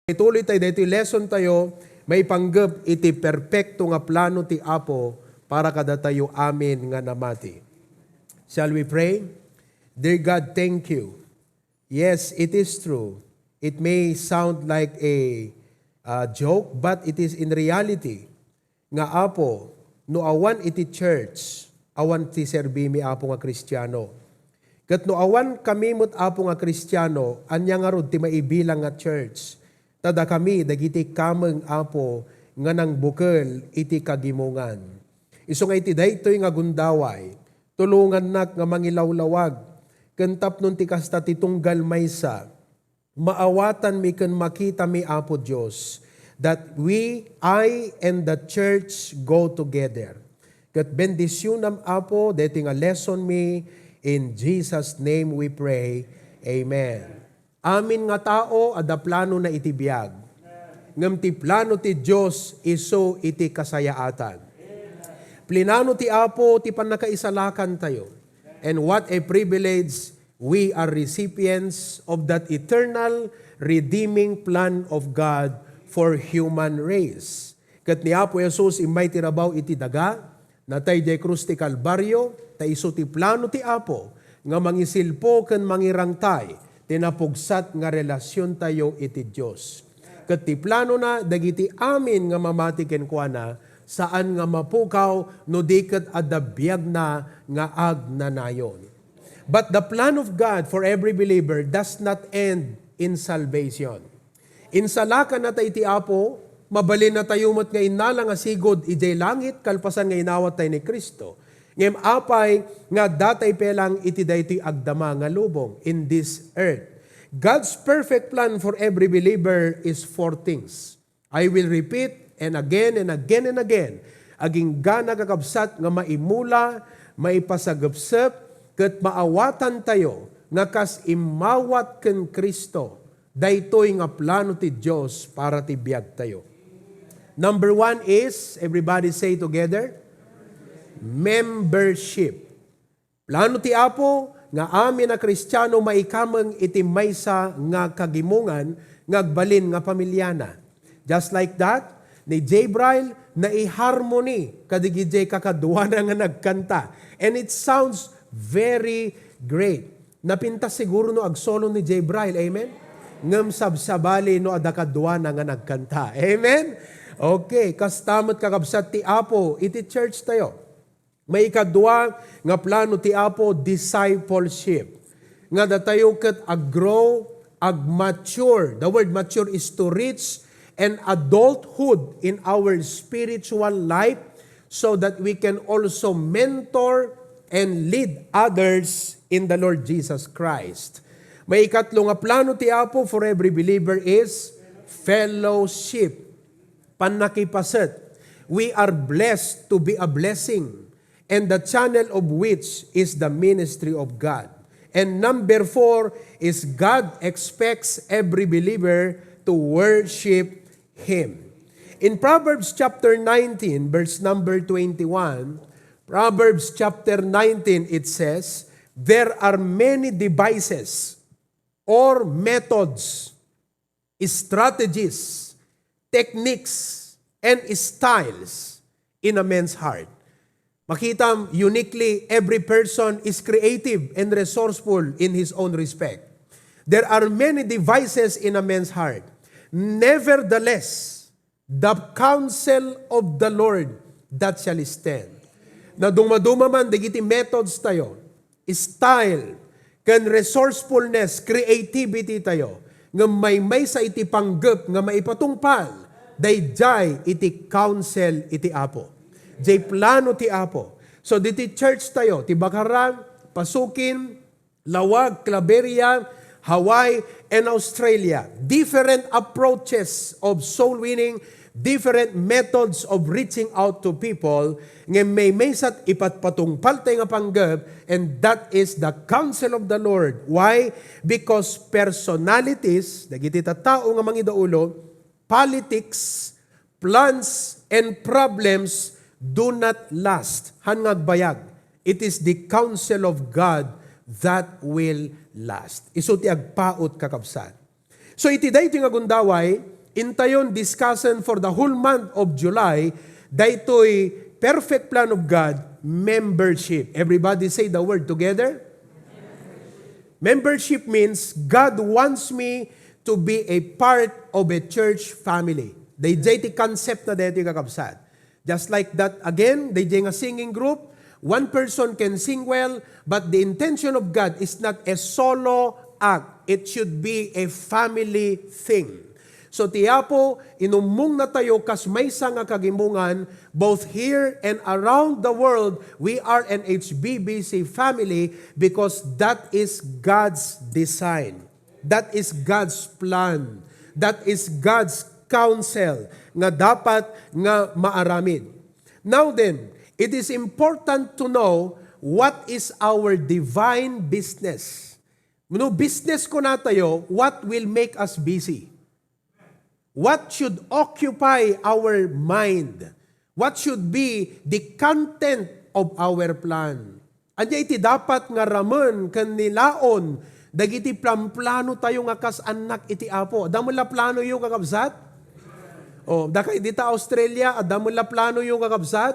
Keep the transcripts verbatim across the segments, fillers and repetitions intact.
Ituloy tayo daytoy lesson tayo, maipanggep iti perpekto nga plano ti Apo para kadatayo amin nga namati. Shall we pray? Dear God, thank you. Yes, it is true. It may sound like a, uh, joke, but it is in reality nga, Apo, no awan iti church, awan ti serbimi, Apo, nga Kristiano. Ket no awan kami met, Apo, nga Kristiano, ania ngarud ti maibilang nga church? Ta dakami dagiti kameng, Apo, nga nangbukel iti kagimongan. Isu nga iti daytoy nga gundaway, tulongannak nga mangilawlawag, ken tapno ti kasta ti tunggal maysa, maawatanmi ken makitami, Apo Dios, that we, I, and the church go together. Ket bendisyonam, Apo, daytoy nga lesson mi. In Jesus' name we pray. Amen. Amin nga tao, adda planona iti biag. Ngem ti plano ti Dios isu iti kasayaatan. Plinano ti Apo ti pannakaisalakantayo. And what a privilege, we are recipients of that eternal redeeming plan of God for human race. Ket ni Apo Jesus immay ti rabaw iti daga, natay idiay krus ti Kalbario, ta isu ti plano ti Apo nga mangisilpo ken mangirangtay ti napugsat nga relasiontayo iti Dios. Ket ti planona dagiti amin nga mamati kenkuana, saan nga mapukaw no di ket adda biagna nga agnanayon. But the plan of God for every believer does not end in salvation. Insalakanna tayo iti Apo, mabalinnatayo met nga innala nga sigud idiay langit kalpasan nga inawattayo ni Cristo. Ngem apay nga adda tayo pay lang iti daytoy agdama nga lubong in this earth? God's perfect plan for every believer is four things. I will repeat and again and again and again. Aginggana, kakabsat, nga maimula, maipasagepsep, ket maawatantayo nga kas immawat ken Cristo, daytoy nga plano ti Dios para ti biagtayo. Number one is, everybody say together, membership. Plano ti Apo nga amin a Kristiano maikameng iti maysa nga kagimongan nga agbalin nga pamiliana. Just like that, ni Jabriel naiharmoni kadagiti kakaduana nga nagkanta. And it sounds very great. Napintas siguro no agsolo ni Jabriel, amen? Ngem sabsabali no adda kaduana nga nagkanta. Amen? Okay, kasta met, kakabsat, ti Apo iti church tayo. Maikadua nga plano ti Apo, discipleship. Nga datayo ket aggrow, agmature. The word mature is to reach an adulthood in our spiritual life so that we can also mentor and lead others in the Lord Jesus Christ. Maikatlo nga plano ti Apo for every believer is fellowship. Pannakipaset. We are blessed to be a blessing, and the channel of which is the ministry of God. And number four is God expects every believer to worship Him. In Proverbs chapter nineteen, verse number twenty-one, Proverbs chapter nineteen, it says, "There are many devices or methods, strategies, techniques, and styles in a man's heart." Makita, uniquely, every person is creative and resourceful in his own respect. There are many devices in a man's heart. Nevertheless, the counsel of the Lord, that shall stand. Nadumaduma man dagiti methods tayo, style, ken resourcefulness, creativity tayo, nga maymaysa iti panggep nga maipatungpal daydiay iti counsel iti Apo. Jay plano ti Apo. So, diti church tayo, ti Bacarang, Pasukin, Laoag, Claveria, Hawaii, and Australia. Different approaches of soul winning, different methods of reaching out to people, ngem maymaysa't ipatpatungpal tayo nga panggep, and that is the counsel of the Lord. Why? Because personalities, dagiti tattao nga mangidaulo, politics, plans, and problems do not last. Han nga agbayag, it is the counsel of God that will last. Isu ti agpaut, kakabsat. So, iti daytoy nga gundaway, Intayon discussion for the whole month of July, daytoy perfect plan of God, membership. Everybody say the word together. Membership means God wants me to be a part of a church family. Dayjay ti concept na daytoy, kakabsat. Just like that, again, dayjay nga singing group, one person can sing well, but the intention of God is not a solo act. It should be a family thing. So, ti Apo, inummongna tayo kas maysa nga kagimongan, both here and around the world, we are an H B B C family because that is God's design. That is God's plan. That is God's counsel nga dapat nga maaramid. Now then, it is important to know what is our divine business. No business kunatayo, what will make us busy? What should occupy our mind? What should be the content of our plan? Ania iti dapat nga ramen ken nilaon dagiti planplano tayo nga kas annak iti Apo? Adda met la plano yo, kakabsat? Oh, dakay dita Australia, adda met la plano yo, kakabsat?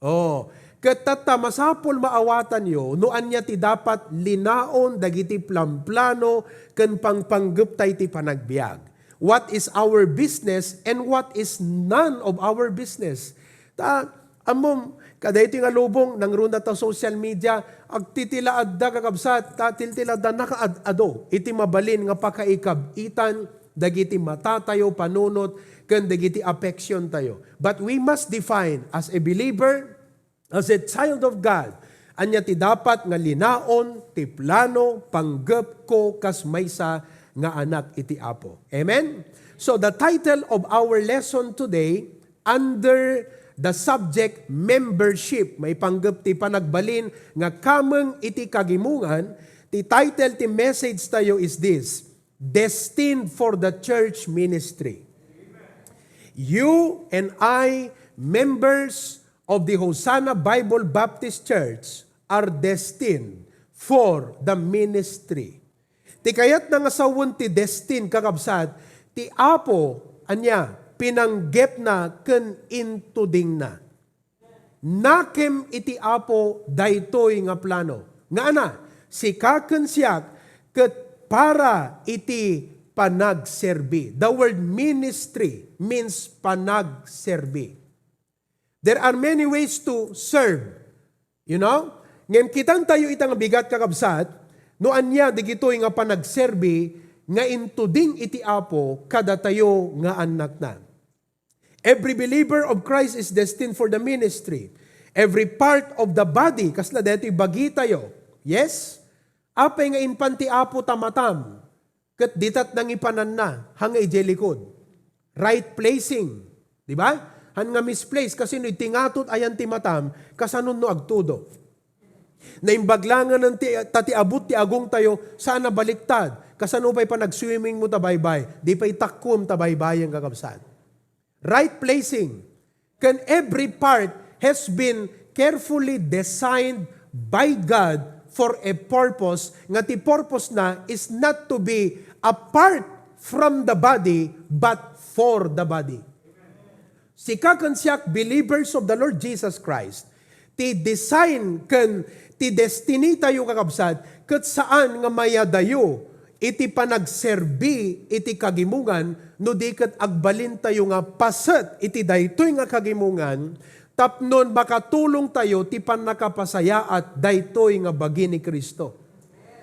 Oh, ket tatta, masapul maawatanyo no ania ti dapat linaon dagiti planplano ken pangpanggepta iti panagbiag. What is our business and what is none of our business? Ta, ammom, kadaytoy nga lubong, nangruna ta social media, agtitilaadda, kakabsat, ta tiltilaadda nakaad-ado iti mabalin nga pakaikab-itan dagiti matatayo, panunot, ken dagiti affection tayo. But we must define, as a believer, as a child of God, ania ti dapat nga linaon ti plano, panggep ko kas maysa nga anak iti Apo. Amen? So, the title of our lesson today, under the subject membership, maipanggep ti panagbalin nga kameng iti kagimongan, ti title ti message tayo is this: Destined for the Church Ministry. You and I, members of the Hosanna Bible Baptist Church, are destined for the ministry. Ti kayatna nga sawen ti destined, kakabsat, ti Apo, ania, pinanggepna ken intudingna. Nakem iti Apo daytoy nga plano. Nga ana, sika ken siak ket para iti panagserbi. The word ministry means panagserbi. There are many ways to serve. You know? Ngem kitan tayo ita nga bigat, kakabsat, no ania digitoy nga panagserbi nga intuding iti Apo kadatayo nga annakna. Every believer of Christ is destined for the ministry. Every part of the body, kasla daytoy bagi tayo. Yes? Apay nga impan ti Apo ta matam, ket ditat nangipananna, hanga idiay likod. Right placing. Di ba? Han nga misplace, kasino iti ngatot ayan ti matam, kasano no agtudo? Naimbag langanen ti, ta ti abut ti agong tayo, saan a baliktad. Kasano pay panag-swimming mo ta baybay? Di pay takkom ta baybayen, kakabsat. Right placing. Ken every part has been carefully designed by God for a purpose, nga ti purpose na is not to be apart from the body, but for the body. Sika ken siak, believers of the Lord Jesus Christ, ti design ken ti destiny tayo, kakabsat, ket saan nga mayadayo iti panagserbi iti kagimongan, no di ket agbalintayo nga paset iti daytoy nga kagimongan tapno makatulongtayo ti pannakapasayaat daytoy nga bagi ni Cristo.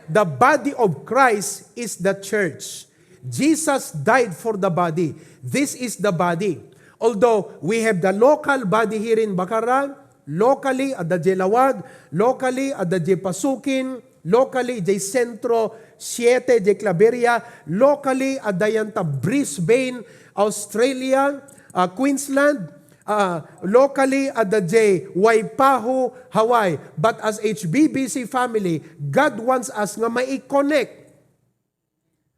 The body of Christ is the church. Jesus died for the body. This is the body. Although we have the local body here in Bacarra, locally, adda diay Laoag, locally, adda diay Pasukin, locally, diay Centro Siete, diay Claveria, locally, adda yan ta Brisbane, Australia, ah, Queensland, ah, locally, adda diay Waipahu, Hawaii. But as H B B C family, God wants us nga mai-connect.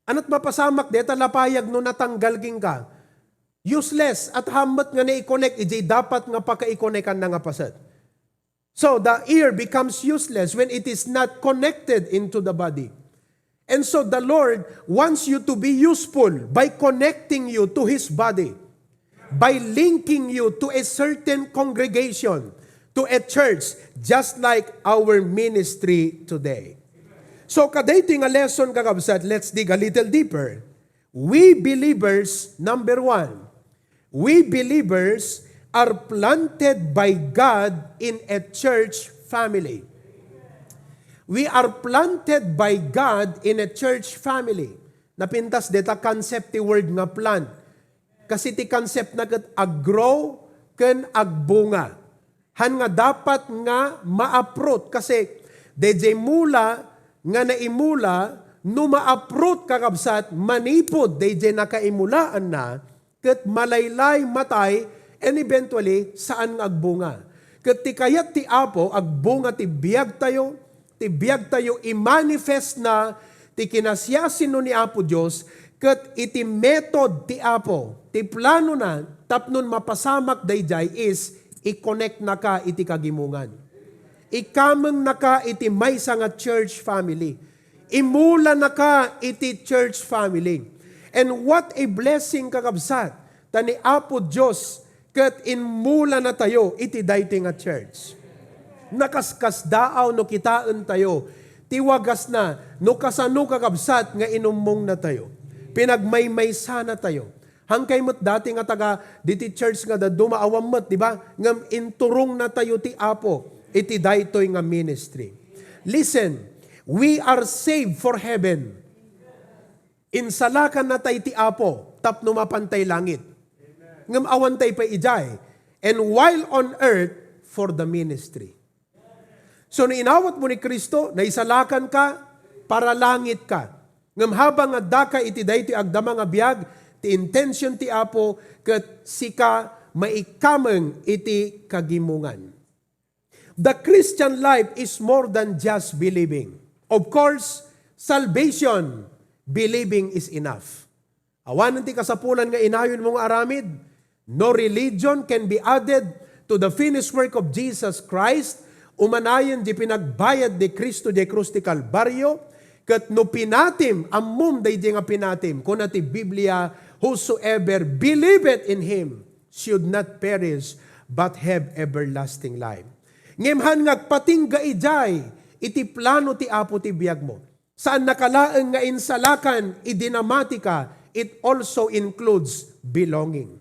Ania ti mapasamak, deta lapayag no natanggal kenka. Useless, at hammet nga nai-connect, idiay dapat nga pakaikonekanna nga paset. So, the ear becomes useless when it is not connected into the body. And so the Lord wants you to be useful by connecting you to His body, by linking you to a certain congregation, to a church, just like our ministry today. So, kadaytoy nga lesson, kakabsat, let's dig a little deeper. We believers, number one, we believers are planted by God in a church family. We are planted by God in a church family. Napintas deta concept ti word nga plant. Kasi ti concept na ket aggrow ken agbunga. Han nga dapat nga ma-uproot kasi dayjay mula nga naimula, no ma-uproot, kakabsat, manipud dayjay nakaimulaanna, ket malaylay, matay, and eventually, saan nga agbunga. Ket ti kayat ti Apo, agbunga ti biagtayo, ti biagtayo, i-manifest na ti kinasiasino ni Apo Dios, ket iti method ti Apo, ti planona, tapnon mapasamak dayjay is i-connect naka iti kagimongan. Ikameng naka iti maysa nga church family. Imula naka iti church family. And what a blessing, kakabsat, ta ni Apo Dios ket inmula natayo iti daytoy nga church. Nakaskasdaaw no kitaentayo ti wagasna, no kasano, kakabsat, nga inummong natayo. Pinagmaymaysa natayo. Hankay met dati nga taga diti church nga dadduma, awan met, di ba? Ngem inturong natayo ti Apo iti daytoy nga ministry. Listen, we are saved for heaven. Insalakan natay ti Apo tapno mapantay langit. Ngem awantay pay idiay. And while on earth, for the ministry. So, no inawat mo ni Cristo, naisalakan ka para langit ka. Ngem habang adda ka iti daytoy agdama nga biag, ti intention ti Apo ket sika maikameng iti kagimongan. The Christian life is more than just believing. Of course, salvation, believing is enough. Awanen ti kasapulan nga inayonmo nga aramid. No religion can be added to the finished work of Jesus Christ, umanayon ti pinagbayad ni Cristo diay krus ti Kalbario, ket no pinatim, ammom daydi nga pinatim, kuna ti Biblia, "Whosoever believeth in Him should not perish, but have everlasting life." Ngem han nga agpatingga idiay iti plano ti Apo ti biagmo. Saannaka laeng nga insalakan idi namati ka, it also includes belonging.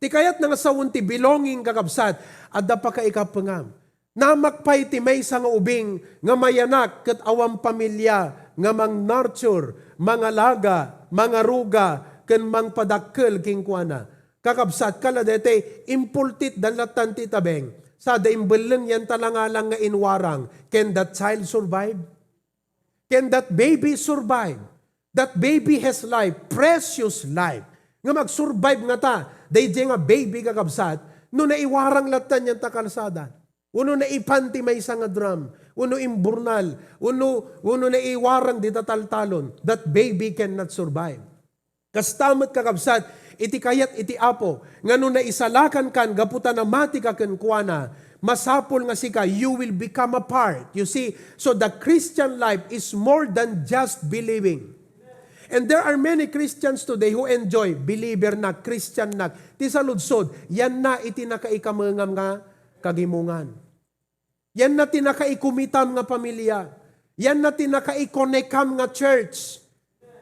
Ti kayatna nga sawen ti belonging, kakabsat, adda pakaikapengam. Namak pay ti maysa nga ubing nga mayanak ket awan pamilia nga mang-nurture, mangalaga, mangaruga, ken mangpadakkel kenkuana. Kakabsat, kala daytoy, impultit da lattan ti tabeng. Sada imbelleng yan talangalang nga inwarang. Can that child survive? Can that baby survive? That baby has life, precious life. Nga mag-survive ngata, daydiay nga baby, kakabsat, no naiwarang lattan yan ta kalsada. Wenno naipan ti maysa nga drum, wenno imburnal, wenno, wenno naiwarang dita taltalon. That baby cannot survive. Kasta met, kakabsat, iti kayat iti Apo, nga no naisalakan kan gapu ta namati ka kenkuana, masapul nga sika, you will become a part. You see, so the Christian life is more than just believing. And there are many Christians today who enjoy, believer na, Christian na, ti saludsod, yan na iti nakaikamengam nga kagimongan. Yan na ti nakaikumitam nga pamilia. Yan na ti nakaikonekam nga church.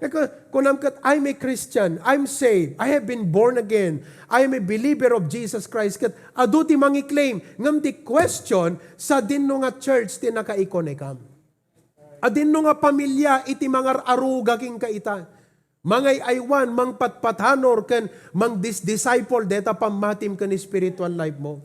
Ket ku-, kunam ket, "I'm a Christian. I'm saved. I have been born again. I am a believer of Jesus Christ." Ket adu ti mangiklaim, ngem ti question, sadinno nga church ti nakaikonekam? Adinno nga pamilia iti mangar-aruga kenka ita? Mangay-aywan, mangpatpatanor, ken mangdisdisciple deta pammatim ken spiritual life mo.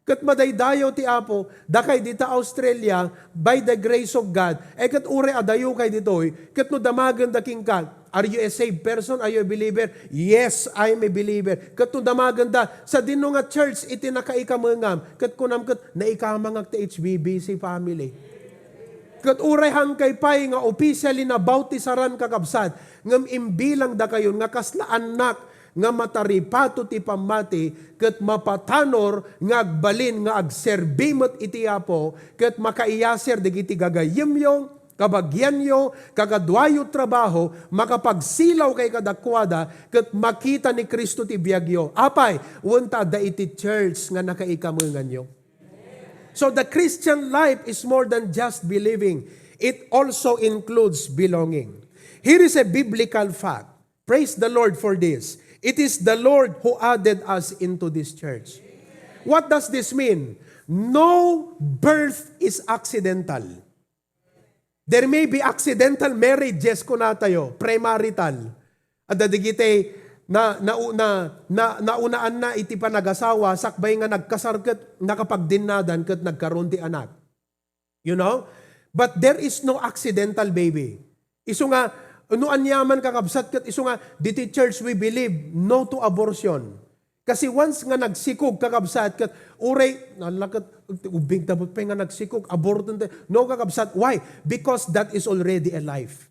Ket madaydayaw ti Apo, dakay dita Australia, by the grace of God, e ket uray adayokay ditoy, ket no damagenda kenka, "Are you a saved person? Are you a believer?" "Yes, I am a believer." Ket no damagenda, "Sadinno nga church iti nakaikamengam?" Ket kunam ket, "Naikamangak ti H B B C family." Ket uray hankay pay nga officially nabautisaran, kakabsat, ngem imbilang dakayon nga kasla annak nga mataripato ti pammati ket mapatanor nga agbalin nga agserbi met iti Apo ket makaiyaser dagiti gagayyemyo, Kabagianyo, kagaduayo trabaho, makapagsilaw kay kadakuada, ket makita ni Cristo ti biagyo. Apay, wen ta adda iti church nga nakaikamenganyo. So the Christian life is more than just believing. It also includes belonging. Here is a biblical fact. Praise the Lord for this. It is the Lord who added us into this church. What does this mean? No birth is accidental. There may be accidental marriages, kunatayo, premarital. Adda digiti na, na, na, na, naunaanna iti panagasawa, sakbay nga nagkasar ket nakapagdinnadan ket nagkaron ti anak. You know? But there is no accidental baby. Isu nga, no aniaman, kakabsat, ket isu nga, diti church we believe, no to abortion. Kasi once nga nagsikog, kakabsat, ket uray, nalaket, ubing tabot pay nga nagsikog, aborton tayo. No, kakabsat. Why? Because that is already a life.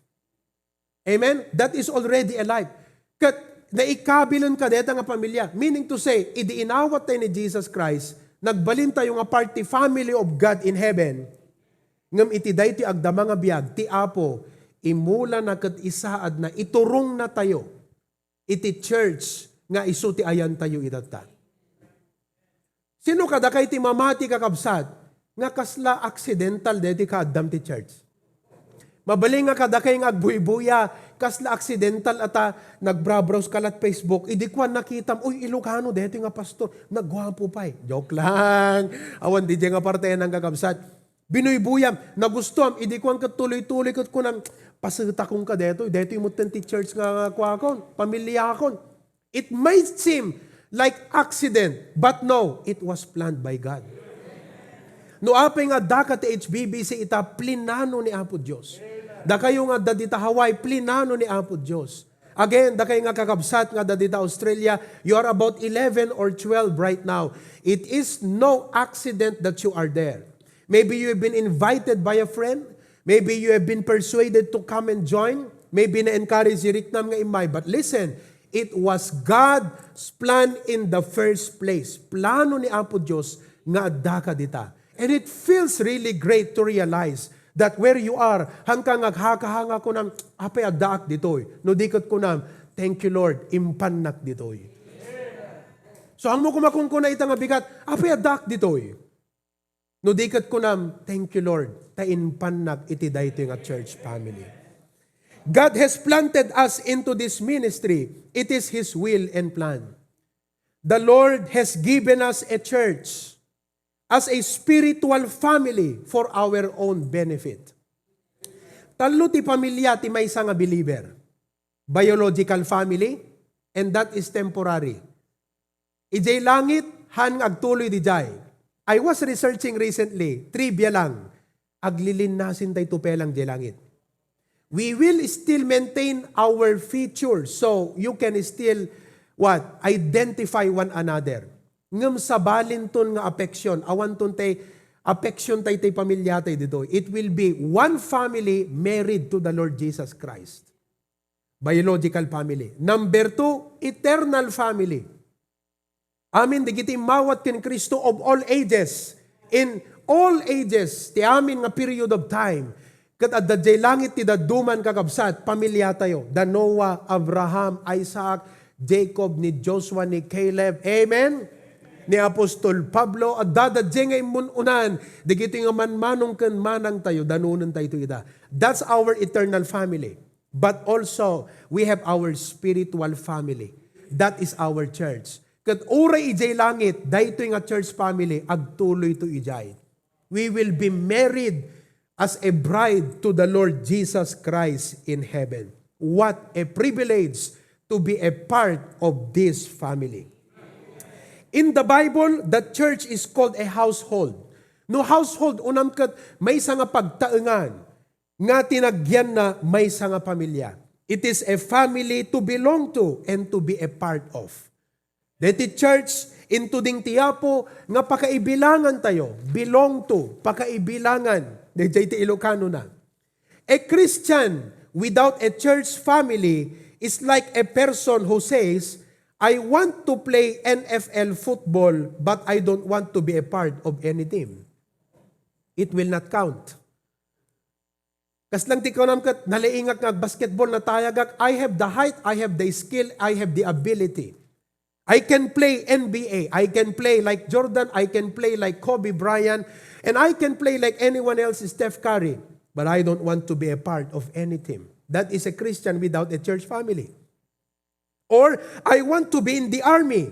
Amen? That is already a life. Ket naikabilen ka deta nga pamilya. Meaning to say, idi inawat tayo ni Jesus Christ, nagbalin tayo nga part ti family of God in heaven. Ngem iti daytoy agdama nga biag, ti Apo, imulana ket isaadna, iturongna tayo iti church nga isu ti ayantayo itatta. Sino kadakay ti mamati, kakabsat, nga kasla accidental daytoy kaaddam ti church? Mabalin nga kadakay nga agbuybuya, kasla accidental ata, nagbrowse ka lat Facebook, idi kuan nakitam, "Uy, Ilocano daytoy nga pastor, nagguapo pay." Joke lang. Awan diay nga partenan, kakabsat. Binuybuyam, nagustuam, idi kuan ket tuloy-tuloy ket kunam, "Pasetakon ka daytoy, daytoy metten ti church nga, nga kuakon, pamiliakon." It might seem like accident, but no, it was planned by God. No apay nga addaka ti H B B C ita, plinano ni Apo Dios. Dakayo nga adda dita Hawaii, plinano ni Apo Dios. Again, dakay nga kakabsat nga adda dita Australia, you are about eleven or twelve right now. It is no accident that you are there. Maybe you have been invited by a friend. Maybe you have been persuaded to come and join. Maybe na-encourage si Riknam nga immay. But listen, it was God's plan in the first place. Plano ni Apo Dios nga addaka dita. And it feels really great to realize that where you are, hangka nga aghakahanga kunam, "Apay addaak ditoy?" No di ket kunam, "Thank you, Lord, impannak ditoy." So, ammo koma kunkuna ita nga bigat, "Apay addaak ditoy?" No di ket kunam, "Thank you, Lord, ta impannak iti daytoy nga church family." God has planted us into this ministry. It is His will and plan. The Lord has given us a church as a spiritual family for our own benefit. Tallo ti pamilya ti maysa nga believer. Biological family, and that is temporary. Idiay langit, han nga agtuloy didiay. I was researching recently, trivia lang. Aglilinnasin tayo tupe lang diay langit. We will still maintain our features, so you can still, what? Identify one another. Ngem sabalinton nga affection, awanton tay affection tay tay pamilya tay ditoy. It will be one family married to the Lord Jesus Christ. Biological family. Number two, eternal family. Amin dagiti immawat ken Cristo of all ages. In all ages, ti amin nga period of time. Ket adda diay langit ti dadduma, kakabsat, pamilya tayo. Da Noah, Abraham, Isaac, Jacob, ni Joshua, ni Caleb. Amen? Ni Apostol Pablo, adda da diay nga immun-unan, dagiti nga manmanong ken manang tayo, danunen tayo ida. That's our eternal family. But also, we have our spiritual family. That is our church. Ket uray idiay langit, daytoy nga church family, agtuloy to idiay. We will be married as a bride to the Lord Jesus Christ in heaven. What a privilege to be a part of this family. In the Bible, the church is called a household. No household, unam ket maysa nga pagtaengan nga tinaggianna maysa nga pamilya. It is a family to belong to and to be a part of. Deti church, intudding ti Apo nga pakaibilangan tayo, belong to, pakaibilangan, dayjay ti Ilocano na. A Christian without a church family is like a person who says, "I want to play N F L football, but I don't want to be a part of any team." It will not count. Kas lang ti kunam ket nalaingak nga agbasketball, natayagak. I have the height, I have the skill, I have the ability. I can play N B A. I can play like Jordan. I can play like Kobe Bryant. And I can play like anyone else, Steph Curry. But I don't want to be a part of any team. That is a Christian without a church family. Or I want to be in the army,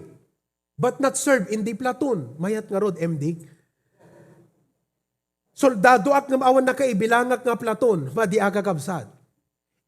but not serve in the platoon. Mayat ngarud, M D. Soldadoak ngem awan nakaibilangak nga platoon, madi a kakabsat.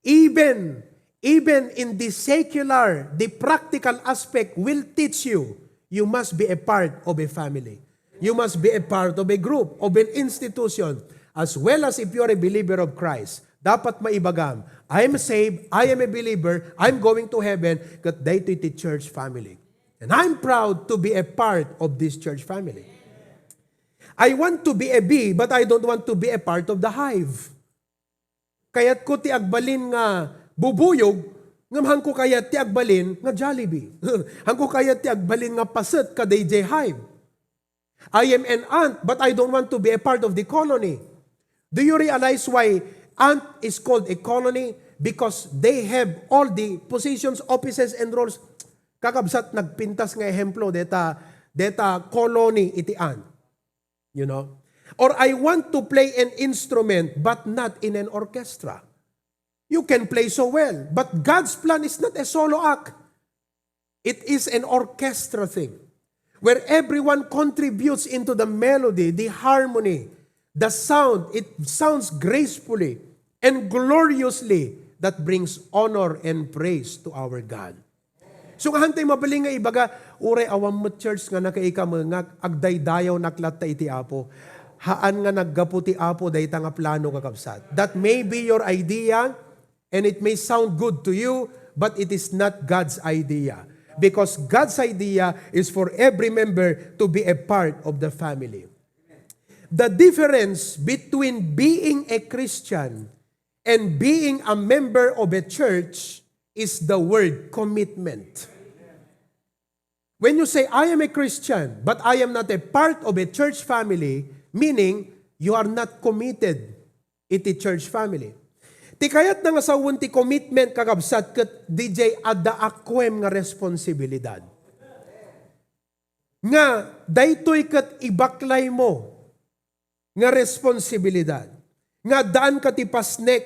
Even, even in the secular, the practical aspect will teach you, you must be a part of a family. You must be a part of a group, of an institution, as well as if you are a believer of Christ. Dapat maibagam, "I am saved, I am a believer, I'm going to heaven," ket daytoy ti church family. And I'm proud to be a part of this church family. I want to be a bee, but I don't want to be a part of the hive. Kayatko ti agbalin nga bubuyog, ngem haanko kayat ti agbalin nga Jollibee. Haanko kayat ti agbalin nga paset kadaydiay hive. I am an ant, but I don't want to be a part of the colony. Do you realize why ant is called a colony? Because they have all the positions, offices, and roles. Kakabsat, nagpintas nga ehemplo deta, deta colony iti ant. You know? Or I want to play an instrument, but not in an orchestra. You can play so well, but God's plan is not a solo act. It is an orchestra thing where everyone contributes into the melody, the harmony, the sound. It sounds gracefully and gloriously that brings honor and praise to our God. So, nga hantay mabalin nga ibaga, "Uray awan met church nga nakaikamengak, agdaydayaw nak latta iti Apo." Haan nga naggapu ti Apo dayta nga plano, kakabsat. That may be your idea, and it may sound good to you, but it is not God's idea. Because God's idea is for every member to be a part of the family. The difference between being a Christian and being a member of a church is the word commitment. When you say, "I am a Christian, but I am not a part of a church family," meaning you are not committed iti church family. Ti kayatna nga sawen ti commitment, kakabsat, ket didiay adda akwem nga responsibilidad. Nga daytoy ket ibaklaymo nga responsibilidad, nga addaanka ti pasnek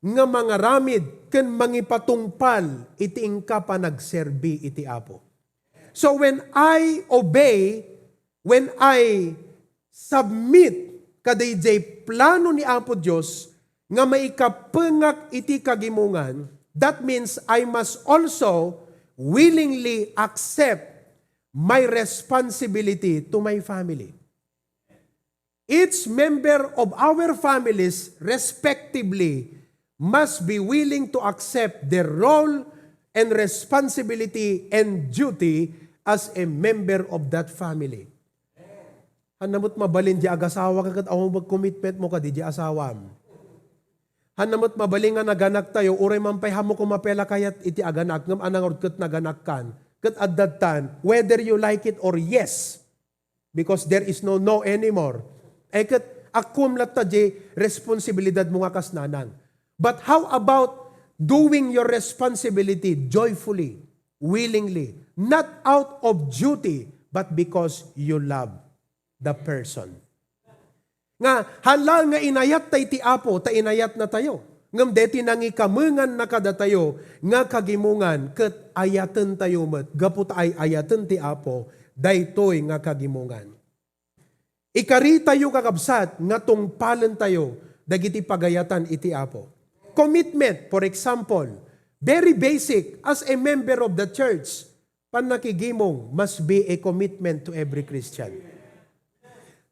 nga mangaramid ken mangipatungpal iti inka panagserbi iti Apo. So when I obey, when I submit kadaydiay plano ni Apo Dios nga maikapengak iti kagimongan, that means I must also willingly accept my responsibility to my family. Each member of our families respectively must be willing to accept their role and responsibility and duty as a member of that family. Haan met mabalin diay agasawaka ket awan met commitmentmo kadi diay asawam. Haan met mabalin nga naganaktayo, uray man pay haanmo koma pay la kayat iti aganak, ngem ania ngarud ket naganakkan, ket adda ditan, whether you like it or yes. Because there is no no anymore. Ay ket, akwem latta diay responsibilidadmo nga kas nanang. But how about doing your responsibility joyfully, willingly, not out of duty, but because you love the person? Nga, hala nga inayatta iti Apo, ta inayatnatayo. Ngem deti nangikamengannakadatayo nga kagimongan, ket ayatentayo met, gapu ta ay-ayaten ti Apo daytoy nga kagimongan. Ikaritayo, kakabsat, nga tungpalentayo dagiti pagayatan iti Apo. Commitment, for example, very basic, as a member of the church, pannakigimong must be a commitment to every Christian.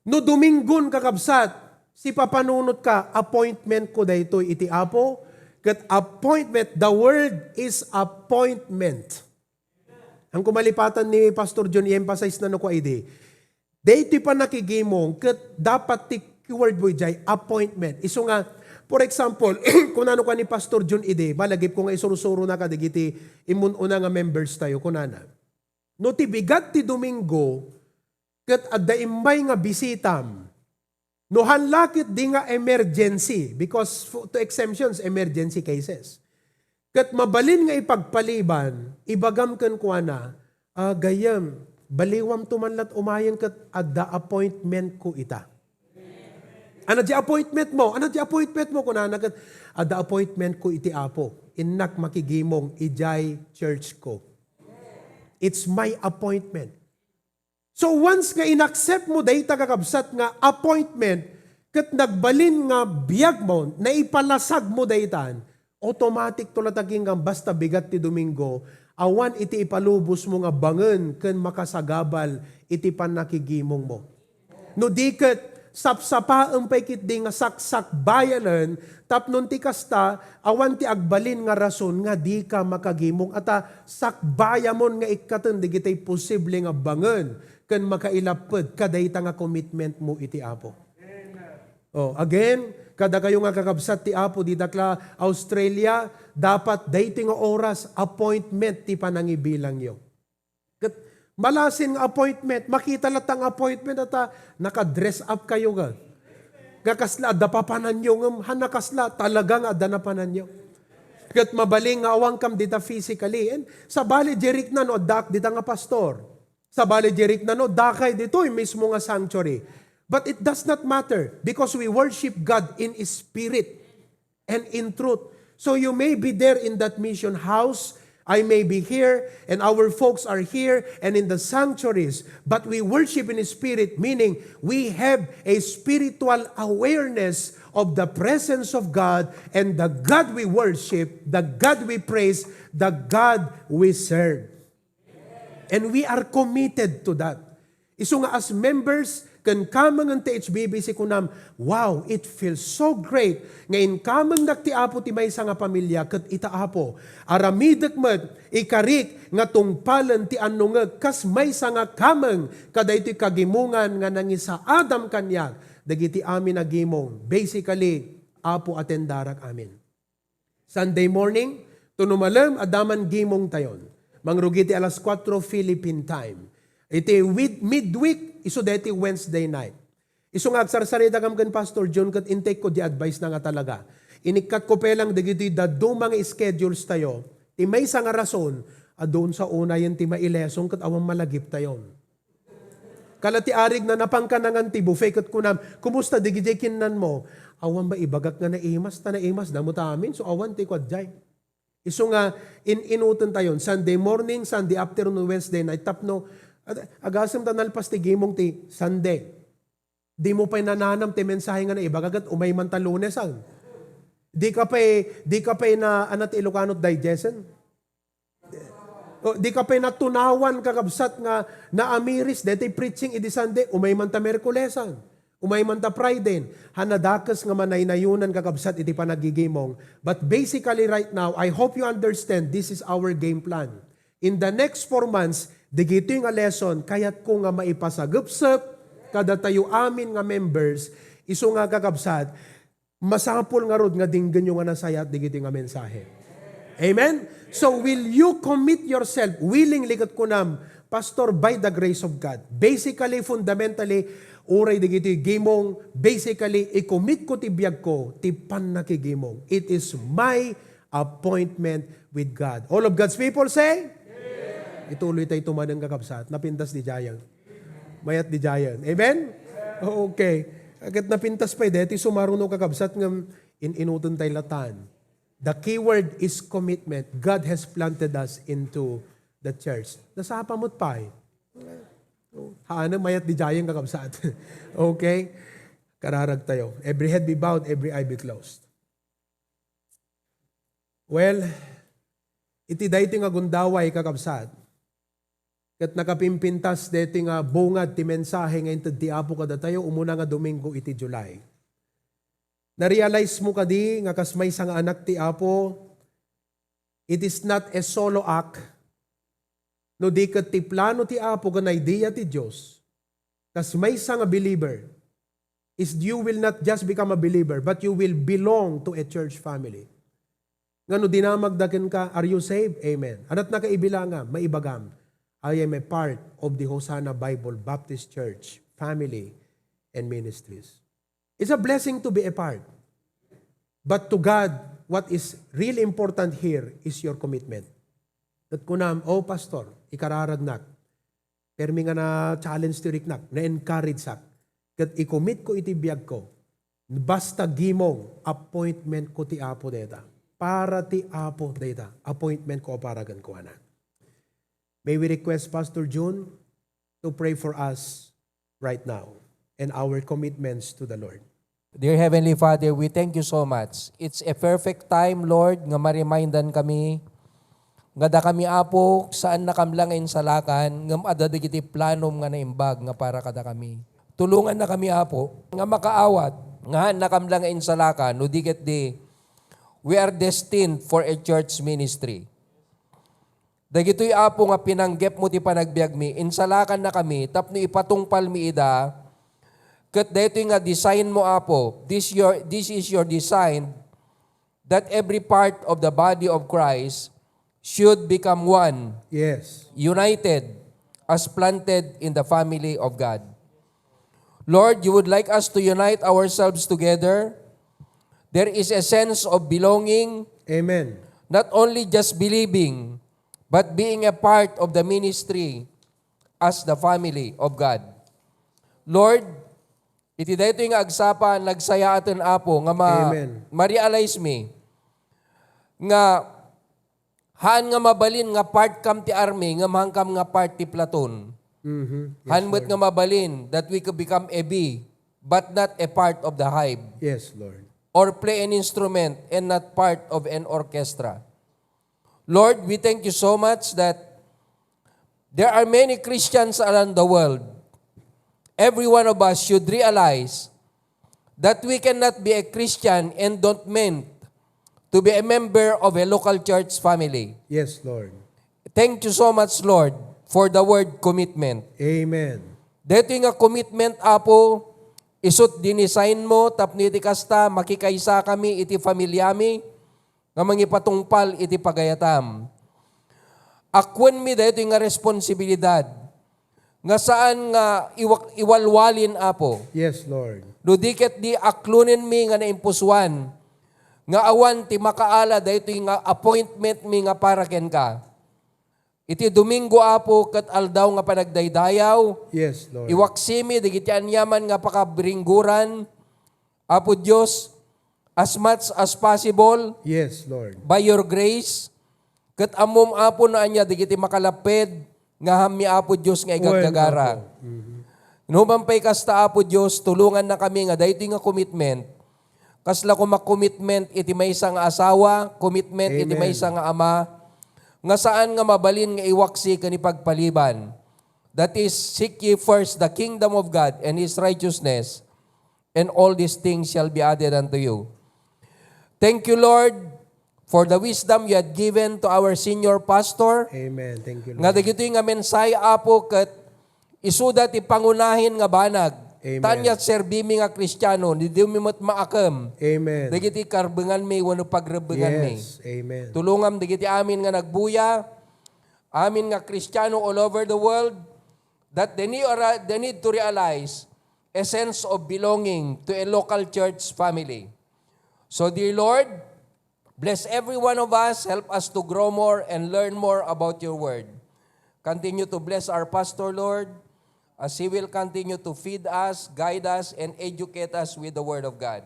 No Dominggon, kakabsat, sipapanunotka, appointmentko daytoy iti Apo, ket appointment, the word is appointment. Ang kumalipatan ni Pastor John, i-emphasize na no ko idi. Daytoy pannakigimong, ket dapat ti keyword mo idiay, appointment. Isu nga, for example, kunana kua ni Pastor John idi, malagipko nga isursuro na kadagiti immun-una nga members tayo, kunana, "No ti bigat ti Domingo, ket adda immay nga bisitam, No han la ketdi nga emergency, because fu-, to exemptions, emergency cases. Ket mabalin nga ipagpaliban, ibagam kenkuana, "Ah, gayyem, baliwamto man lat umayen ket adda appointmentko ita." "Ano di appointment mo? Ano di appointment mo?" kunana ket, "Adda appointmentko iti Apo. Innak makigimong idiay churchko. It's my appointment." So once nga inaccept mo dayta, kakabsat, nga appointment, ket nagbalin nga biag mo, naipalasag mo daytan, automatic to latagingam basta bigat ti Domingo, awan iti ipalubos mo nga bangen ken makasagabal iti pannakigimong mo. No di ket, sapsapaem pay ketdi nga saksakbayanen, tapno ti kasta, awan ti agbalin nga rason nga dika makagimong. Ata, sakbayamon nga ikkaten dagiti posible nga bangen ken makailapped kadayta nga commitment mo iti Apo. Oh, again, kadakayo nga kakabsat ti Apo, dita kla Australia, dapat daytoy nga oras, appointment ti panangibilangyo. Ket malasin nga appointment, makita latta nga appointment, ata, naka-dress up kayo nga. Nga kasla, adda papananyo ngem, han nakasla, talaga nga adda napananyo. Ket mabalin nga awankam dita physically. And sabali, di rikna no addaak dita nga pastor. Sabali, di rikna no dakay ditoy mismo nga sanctuary. But it does not matter because we worship God in spirit and in truth. So you may be there in that mission house. I may be here, and our folks are here and in the sanctuaries. But we worship in spirit, meaning we have a spiritual awareness of the presence of God and the God we worship, the God we praise, the God we serve. And we are committed to that. Isu nga as members ken kamengen ti H B B C kunam, "Wow, it feels so great nga inkamengnak ti Apo ti maysa nga pamilya ket ita, Apo, aramidek met, ikarik nga tungpalen ti annongek kas maysa nga kameng kadaytoy kagimongan nga nangisaadam kaniak dagiti amin a gimong." Basically, Apo, atendarak amin. Sunday morning, to no malem, adda man gimongtayon. Mangrugi ti alas kuatro Philippine time. Iti wid-, midweek, isu daytoy Wednesday night. Isu nga agsarsaritakam ken Pastor John ket intekko di advice na nga talaga. Inikkatko pay lang dagitoy dadduma nga schedules tayo. Ti maysa nga rason, adun sa unayen ti mailesson ket awan malagiptayon. Kala ti arig na napankanangan ti buffet ket kunam, "Kumusta digidiay kinnanmo?" "Awan ba ibagak nga naimas, ta naimas damo ta amin, so awan ti kuadjay." Isu nga in-inuten tayon, Sunday morning, Sunday afternoon, Wednesday night, tapno, ag-, agasem ta nalpas ti gimong ti Sunday. Dimo pay nananam ti mensahe nga naibagak, umay man ta Lunesan. Di ka pay, di ka pay na, ano ti Ilocano, digest-en? O, di ka pay natunawan, kakabsat, nga naamiris daytoy preaching idi Sunday, umay man ta Miyerkulesan, umay man ta Friday. Han nadakes nga manaynayonan, kakabsat, iti panagigimong. But basically right now, I hope you understand, this is our game plan. In the next four months, digitoy nga lesson, kayatko nga maipasagepsep kadatayo amin nga members, isu nga, kakabsat, masapul ngarud nga dinggenyo nga nasayaat digitoy nga mensahe. Amen? So, will you commit yourself willingly ket kunam, "Pastor, by the grace of God, basically, fundamentally, uray digitoy gimong, basically, i-commit ko ti biag ko, ti pannakigimong. It is my appointment with God." All of God's people say? Ituloy tayo tumanen, kakabsat. Napintas di Giant. Mayat di Giant. Amen? Okay. Ket napintas pay deti, sumaruno, kakabsat, nga in-inuten tay latan. The key word is commitment. God has planted us into the church. Nasapa met pay. Haan, mayat di Giant, kakabsat. Okay? Kararag tayo. Every head be bowed, every eye be closed. Well, iti daytoy nga gundaway, kakabsat, ket nakapimpintas daytoy nga bungad ti mensahe nga inted ti Apo kadatayo umuna nga Domingo iti July. Narealize mo kadi nga kas maysa nga anak ti Apo, it is not a solo act, no di ket ti plano ti Apo ken idea ti Dios, kas maysa nga believer, is you will not just become a believer, but you will belong to a church family. Nga no dinamagda kenka, "Are you saved?" "Amen." "Anat nakaibilangam?" "Maibagam, I am a part of the Hosanna Bible Baptist Church family and ministries." It's a blessing to be a part. But to God, what is really important here is your commitment. Ket kunam, "Oh, Pastor, ikararagnak. Permi nga na-challenge ti riknak, na-encourage-ak. Ket i-commit ko iti biag ko. Basta gimong, appointment ko ti Apo dayta. Para ti Apo dayta. Appointment ko a para kenkuana." May we request Pastor Jun to pray for us right now and our commitments to the Lord. Dear Heavenly Father, we thank you so much. It's a perfect time, Lord, nga ma-remindan kami nga dakami, Apo, saannakam la nga insalakan, ngem adda dagiti planom nga naimbag nga para kadakami. Tulongannakami, Apo, nga makaawat nga haannakam la nga insalakan, no di ket di, we are destined for a church ministry. Dagitoy, Apo, nga pinanggepmo ti panagbiagmi, insalakannakami tapno ipatungpalmi ida, ket daytoy nga designmo, Apo. This your, this is your design, that every part of the body of Christ should become one, Yes. united, as planted in the family of God. Lord, you would like us to unite ourselves together. There is a sense of belonging, Amen. not only just believing, but being a part of the ministry as the family of God. Lord, iti daytoy nga agsapa, nagsayaaten, Apo, nga ma-, Amen. ma-realize mi nga haan nga mabalin nga part kam ti army, ngem haankam nga part ti platoon. Mhm. Yes, Haan met Lord. nga mabalin that we could become a bee, but not a part of the hive. Yes, Lord. Or play an instrument and not part of an orchestra. Lord, we thank you so much that there are many Christians around the world. Every one of us should realize that we cannot be a Christian and don't meant to be a member of a local church family. Yes, Lord. Thank you so much, Lord, for the word commitment. Amen. Daytoy nga commitment, Apo, isut' dinesignmo tapno iti kasta, makikaisa kami iti familiami, nga mangipatungpal iti pagayatam. Akkuenmi daytoy nga responsibilidad nga saan nga iwak-, iwalwalin, Apo. Yes, Lord. No di ket di aklonenmi nga naimpusoan nga awan ti makaala daytoy nga appointmentmi nga para kenka. Iti Domingo, Apo, ket aldaw nga panagdaydayaw, Yes, Lord. iwaksimi dagiti aniaman nga pakabiringguran, Apo Dios, as much as possible, Yes, Lord. by your grace, ket ammom, Apo, no ania dagiti makalapped nga haanmi, Apo Dios, nga Wen, igaggagara. Apo. Mhm. No man pay kasta, Apo Dios, tulongannakami nga daytoy nga commitment, kasla koma commitment iti maysa nga asawa, commitment iti Amen. maysa nga ama, nga saan nga mabalin nga iwaksi ken ipagpaliban. That is, seek ye first the kingdom of God and His righteousness, and all these things shall be added unto you. Thank you, Lord, for the wisdom you had given to our senior pastor. Amen. Thank you, Lord. Nga dagitoy nga mensahe, Apo, ket isuda ti pangunahin nga banag. Amen. Tanya serbimi nga Kristiano, ni dimi met maakem. Amen. Dagiti karbenganmi wenno pagrebbenganmi. Yes. Amen. Tulongam dagiti amin nga nagbuya, amin nga Kristiano all over the world, that they need, they need to realize a sense of belonging to a local church family. So, dear Lord, bless every one of us. Help us to grow more and learn more about your word. Continue to bless our pastor, Lord, as he will continue to feed us, guide us, and educate us with the word of God.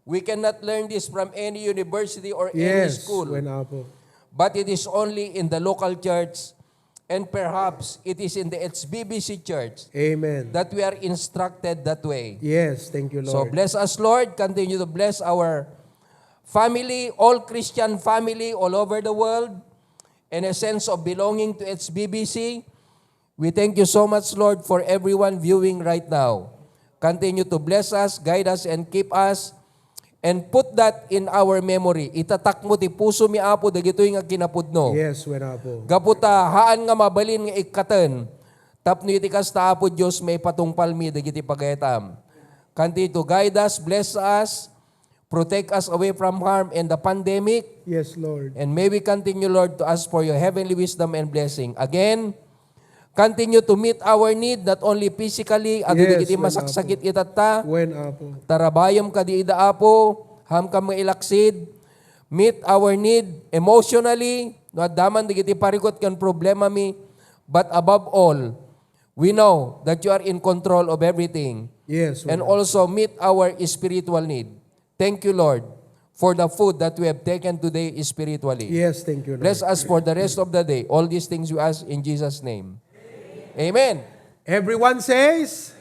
We cannot learn this from any university or any Yes, school. Wen, Apo. But it is only in the local church, and perhaps it is in the H B B C church Amen. that we are instructed that way. Yes, thank you, So Lord. bless us, Lord. Continue to bless our family, all Christian family all over the world, and a sense of belonging to H B B C. We thank you so much, Lord, for everyone viewing right now. Continue to bless us, guide us, and keep us, and put that in our memory. Itatakmo ti pusomi, Apo, dagitoy nga kinapudno. Yes, wen, Apo. Gapu ta haan nga mabalin nga ikkaten, tapno iti kasta, Apo Dios, maipatungpalmi dagiti pagayatam. Continue to guide us, bless us, protect us away from harm and the pandemic. Yes, Lord. And may we continue, Lord, to ask for your heavenly wisdom and blessing. Again, Continue to meet our need, not only physically, adu Yes, dagiti when, masaksakit Apo. Itatta. When, Apo. Tarabayem kadi ida, Apo, hamkam nga ilaksid. Meet our need emotionally, no adda man dagiti parikut ken problema mi. But above all, we know that you are in control of everything. Yes, And Lord. Also meet our spiritual need. Thank you, Lord, for the food that we have taken today spiritually. Yes, thank you, Lord. Bless us for the rest of the day. All these things we ask in Jesus' name. Amen. Everyone says,